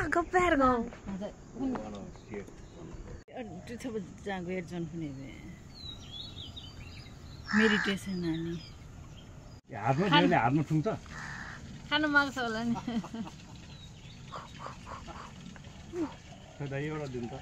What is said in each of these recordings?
Compare go. Meditation nani. हार्नु ठुङ्छ खानु माग्छ होला नि एउटा दिन त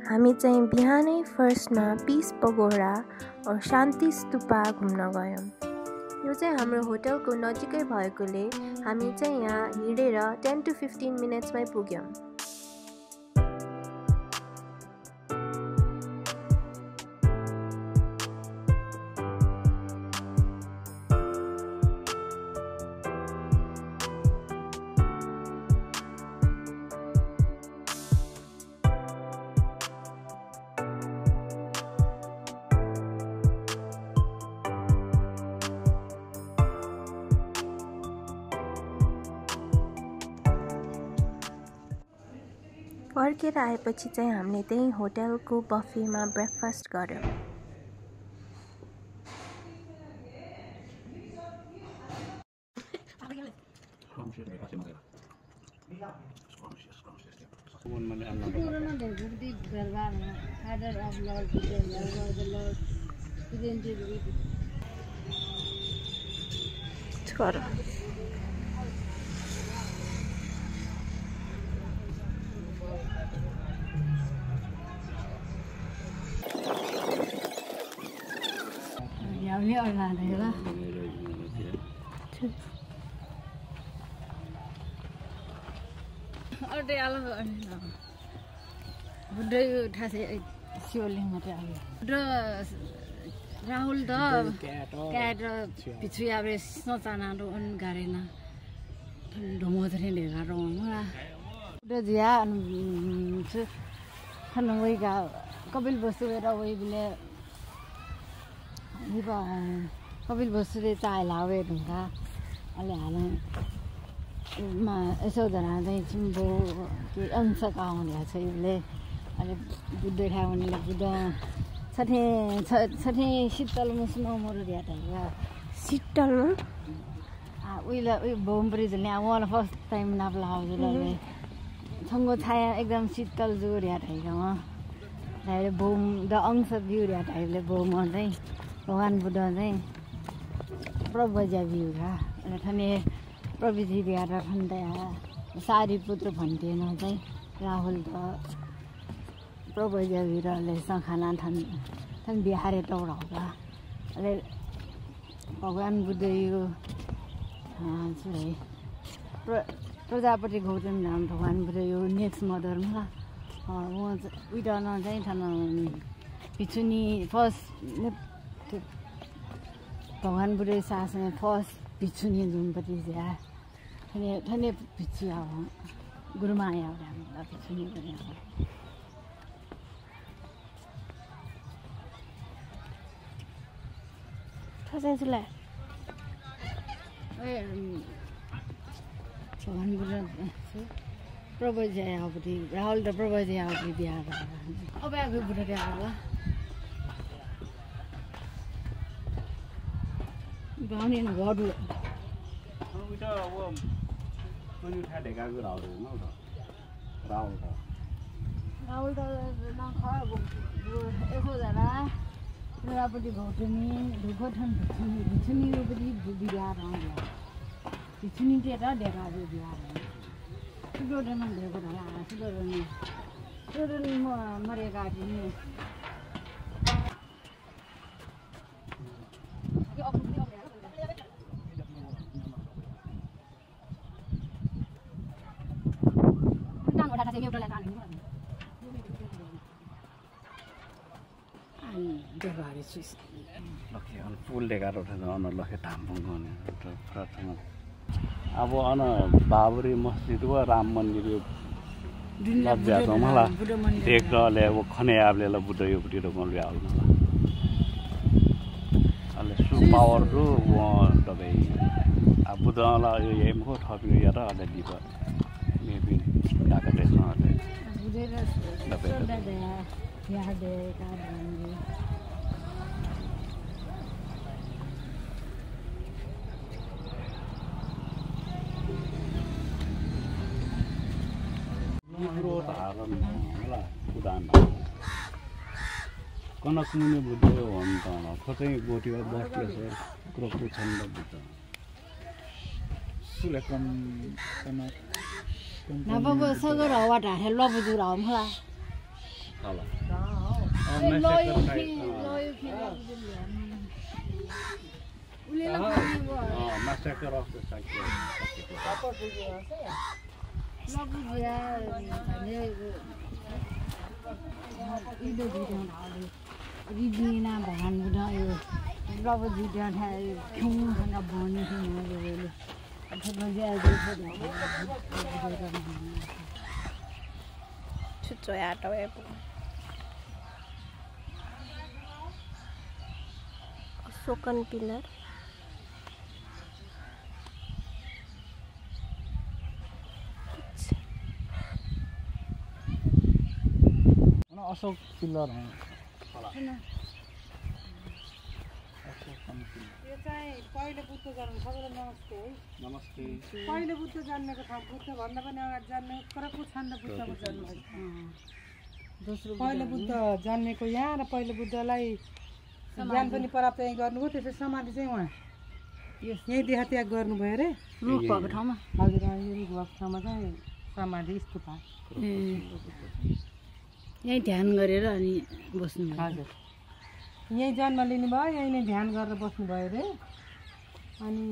हामी चाहिँ बिहानै फर्स्टमा पीस पगोडा और शान्ति स्तूपा घुम्न गयौं। यो चाहिँ हाम्रो होटलको नजिकै भएकोले हामी चाहिँ यहाँ हिँडेर 10 to 15 मिनेट्समै पुग्यौं। फर्केर आएपछि चाहिँ हामीले त्यही होटलको बफेमा ब्रेकफास्ट गर्यौं। Ini orang ada lah. Ada alam ada. Budaya thase siuling macam ada. Budaya Rahul dah. Kaya picu ya beres notana tu on garena. Domo terhene garong lah. Budaya dia tu kan orang ka kabil bosu era orang bila. Iba kabil bosure chai lawe dunga ale ala ma eso dana dai chimbo ki ansa ka hone chai le ale budde tha hone le budda sathe shital musno mor dia ta शितल उइला उइ बोम्बरी जले आवन first time नाप्ला हो जले छंगो छाया एकदम शीतल जो रिया थाइगा दाइ बोम the अंश भ्यू रिया थाइले बोम चाहिँ भगवान बुद्ध चाहिँ प्रभुजा भ्यू का थने प्रभुजी बिहार खण्डा सारी पुत्र भन्थेन चाहिँ राहुल त प्रभुजा भ्यूले खाना थन बिहारे टौराउका अले भगवान बुद्ध यो प्रजापति गौतम नाम भगवान बुद्ध यो नेक्स्ट मदरमा उइडन चाहिँ थन पिछुनी फर्स्ट भगवान बुद्ध शासन फर्स्ट पिछुनी जुनपट्टि ज्या थने पिछु अब गुरुमाया हामीलाई पिछुनी पनि कसैले भगवान बुद्ध प्रभुजी आउपट्टि राहुल त प्रभुजी आउपट्टि बिहा अब आएको बुद्ध बिहा होला गाउने गर्नु उता अब कुनै उठा ढेकाको राहुल न त राहुल त नखा यसो जना प्रजापति गौतमी ढुको ठन भिछुनी पनि बिहा रहन्छ भिछुनी चाहिँ त ढेकाको बिहा सुडोरन ढेको ढला सुडोरन मरेका थिए लखे अन पुल देखाएर उठेर अन लखे धामपुङ गर्ने प्रार्थना अब अन बाबरी मस्जिद वा राम मन्दिर यो लज्जा छ मलाई देख्नले अब खने आबले बुद्ध यो बुटिरो मल्ले आउनु अहिले सु पावर रु दबाई अब बुद्धलाई यो यमको थपिनु या र अहिले दिप मेबी डाका देख्न अहिले कनक मुनि बुद्ध हो नि त खोजै गोटिवा बस्ले क्रोको छन्द बुद्ध सुलेकम कनक नबगो सगर हवा ढाहे लबुजुर हमला होला massacre of the Regina Bahan would Robert Gideon had King and a bonnet in the way. Sokan pillar. Ashok pillar है यो चाहिँ पहिले बुद्ध जन्म सबैलाई नमस्ते है नमस्ते पहिले बुद्ध जन्मेको ठाउँ बुद्ध भन्दा पनि अगाडि जन्मेको परको छन्द बुद्धको जन्म दोस्रो पहिले बुद्ध जन्मेको यहाँ र पहिले बुद्धलाई ज्ञान पनि प्राप्त यहीँ गर्नुभयो त्यसपछि समाधि चाहिँ उहाँ यहीँ देहत्याग गर्नुभयो अरे रुख भएको ठाउँमा हजुर यो रुख भएको ठाउँमा चाहिँ समाधि स्तूपा यहीँ ध्यान गरेर अनि बस्नु हजुर यहीँ जन्म लिनुभयो यहीँ नै ध्यान गरेर बस्नुभयो अरे अनि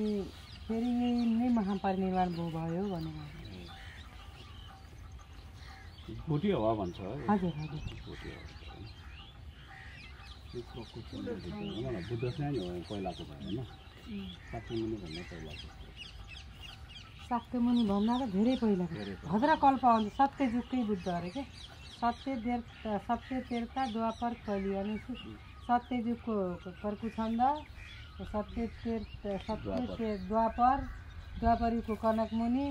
फेरि यहीँ नै महापरिनिर्वाण भयो भनेर भोटी हवा भन्छ हजुर हजुर बुद्ध चाहिँ पहिलाको भयो होइन शाक्यमुनि भन्दा पहिलाको शाक्यमुनि भन्दा त धेरै पहिलाको भद्रकल्प सत्ययुगकै बुद्ध अरे के सत्य तेर्ता द्वापर कलि अनि सत्ययुगको कर्कु छन्द सत्य द्वापर युगको कनकमुनि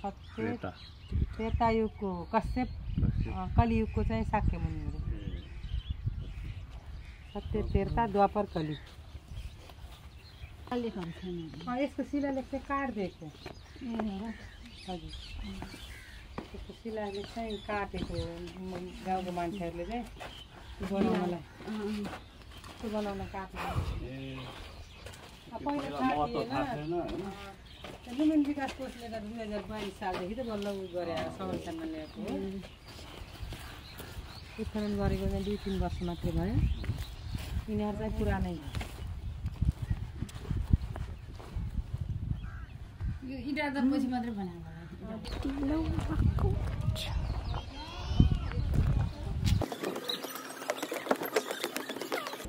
सत्य त्रेतायुगको कश्यप कलियुगको चाहिँ शाक्यमुनि हो सत्य तेर्ता द्वापर कलि यसको शिलालेख चाहिँ काट्दिएको हजुर त्यसको शिलालेख चाहिँ काटेको गाउँको मान्छेहरूले चाहिँ बनाउनलाई त्यो बनाउन काटेको पहिला काटिएन ह्युमन विकास कोषले त 2022 सालदेखि त बल्ल उ गरे संरक्षणमा ल्याएको हो उत्खनन गरेको चाहिँ 2-3 वर्ष मात्रै भयो यिनीहरू चाहिँ पुरानै यो इटा त पछि मात्रै बनाएको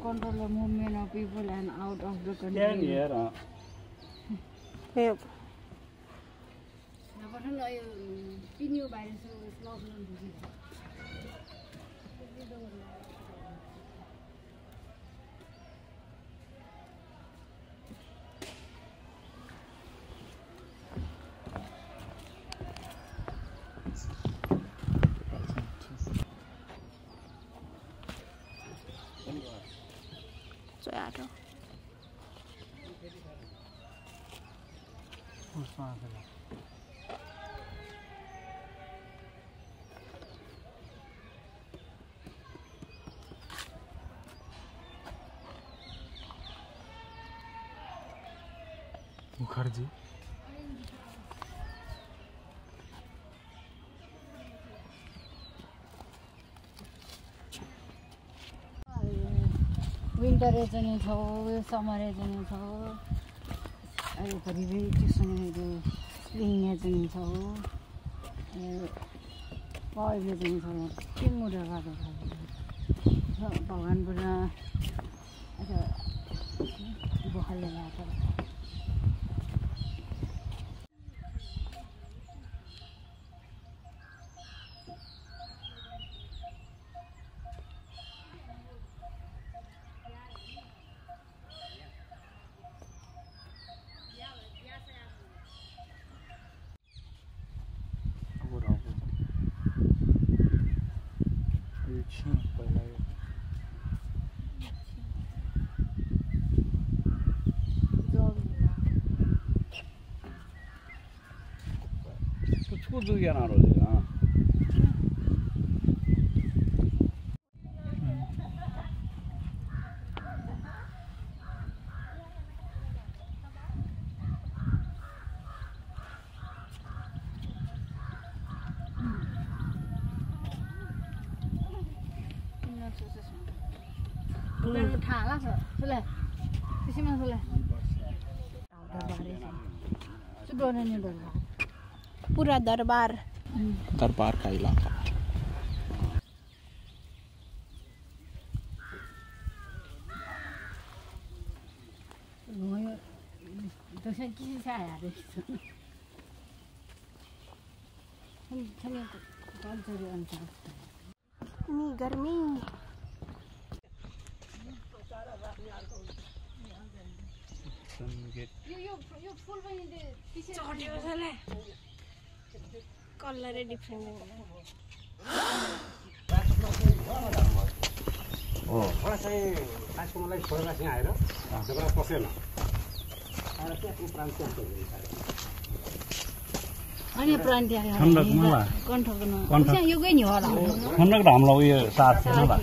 Control the movement of people and out of the country. Yeah. Yep. Now, what are you? Pin you by so slow. Mukherjee. Winter region is how, summer region is how. I very spring region is how. अहिले चाहिँ के मुडेर गएको भगवान्बाट बखालले ल्याएको Kudu yan aro dia. Bukan thala छ सुले त्यसैमा सुले दरबार है दरबार पूरा दरबार का इलाका नि गर्मी यो फुल पनि चढ्यो जले कलरै डिफ्रेन्ट हो मलाई चाहिँ खासको मलाई छोडेर चाहिँ आएर जबरा पसेन आएर त्यहाँ प्रान्त अनि प्रान्त आयो ठण्डक मलाई कन्ठको न त्यहाँ योगै नि होला ठण्डक त हामीलाई उयो साथ छैन होला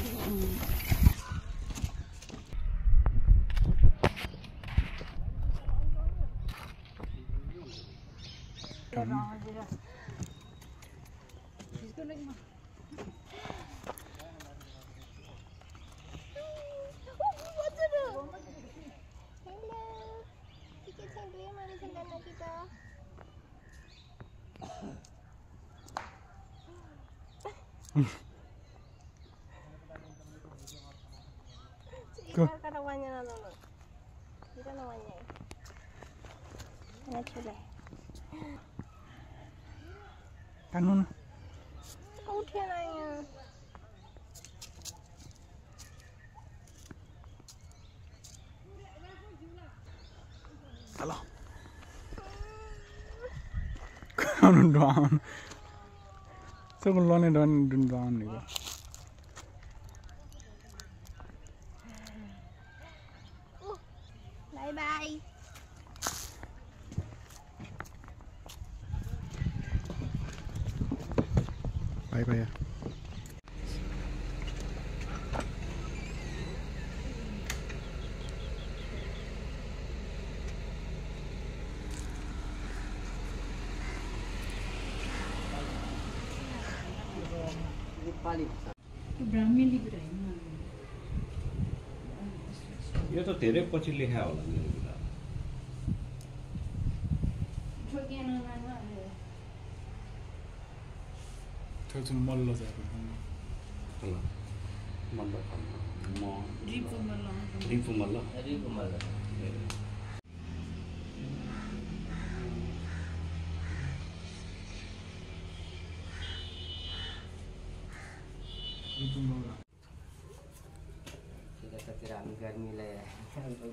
Kita namanya nalo. Kita namanya. Ini coba. Kanun. Kau dia nanya. Halo. Kanun doang. So kalau ni doang ni ko. Bye bye. Bye bye ya. यो त धेरै पछि लेखा होला मेरो कुरा त्यो चाहिँ मल्ल जाको रिपु मल्ल हामी गर्मीलाई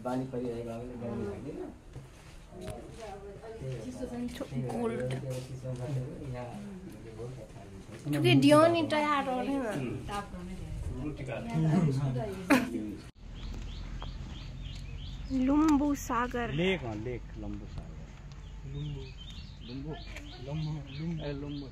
बानी परिरहेको हामीले गर्मी लाग्दैन Çünkü diyor ni tayar हो रहे हैं लुम्बू सागर लेक लम्बू सागर लुम्बू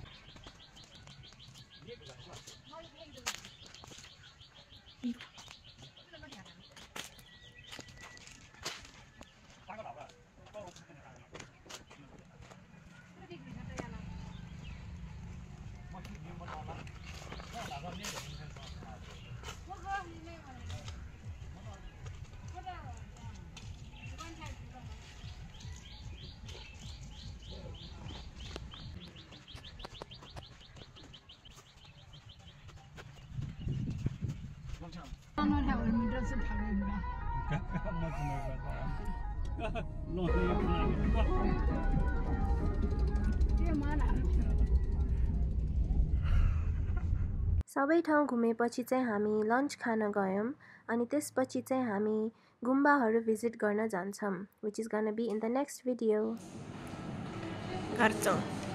सबै ठाउँ घुमेपछि चाहिँ हामी लन्च खान गयौँ अनि त्यसपछि चाहिँ हामी गुम्बाहरू भिजिट गर्न जान्छौँ, which is gonna be in the next video. घर जाउँ।